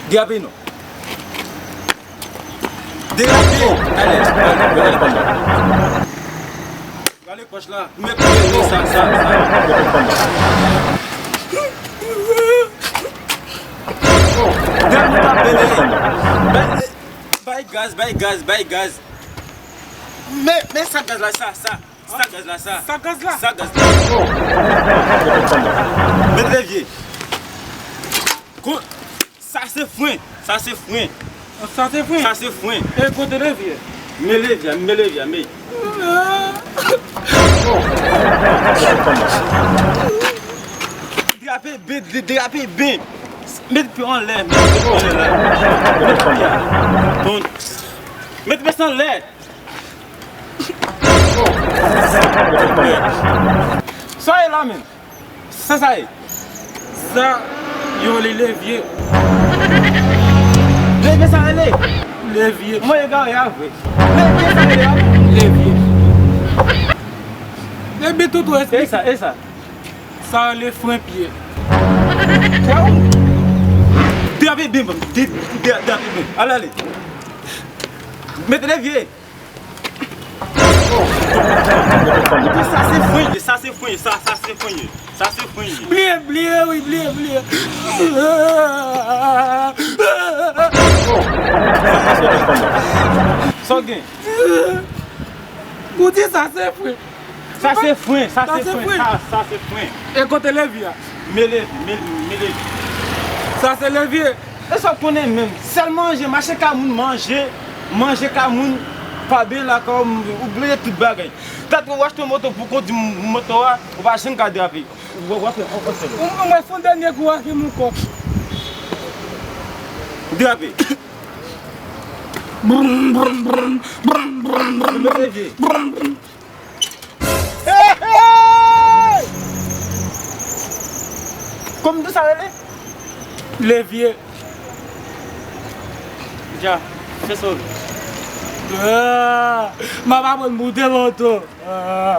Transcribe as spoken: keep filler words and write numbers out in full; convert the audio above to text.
Derape non. Derape. Alèz, alèz, alèz. Gade kòch la. Mèt, mèt sa, sa, sa. Dèm nou pa pele. Bay, bay gaz, bay gaz, bay gaz. Men, men sa gaz la, sa, sa. Sa gaz la, sa. Sa gaz la. Sa gaz la. Mèt levye. Ko-, sa se fren. Sa se fren. Sa se fren. Sa se fren. E kote levye? Men levye, men levye, men. Derape ben, de-, derape ben. Met pye anlè, met pye anlè la. Met pye a. Bon. Met pye sa anlè. Sa ye la menm? Sa sa ye? Sa, yo rele levye. Levye sa rele? Levye. Mwen egare a vre. Levye sa rele a? Levye. Levye toutou esplike. E sa, e sa? Sa rele fren pye. Derape ben, de-, de-, derape ben. Ale, ale. Mete levye. Sa se fren ye, sa se fren ye, sa, sa se fren ye, sa se fren ye. Bliye, bliye, wi, bliye, bliye. Sa w gen? Ou di sa se fren. Sa se fren, sa se fren, sa, sa se fren. E kote levye a? Men levye, men, men levye. Sa se levye. E sa w konnen menm. Sèl manje, mache ka moun manje, manje ka moun pa ben lakay w, ou bliye tout bagay. Tankou w achte yon moto pou kondui moto a, ou pa janm ka derape. Ou, ou achte yon, yon sèl. Ou, ou mwen fè yon dènye kou ak yon kou. Derape. Brum, brum, brum, brum, brum, brum, brum, brum. Hey, hey! Kòm di sa rele? Levye. Dja, fè sa w vle. Ah, m ap aprann moute moto. Ah.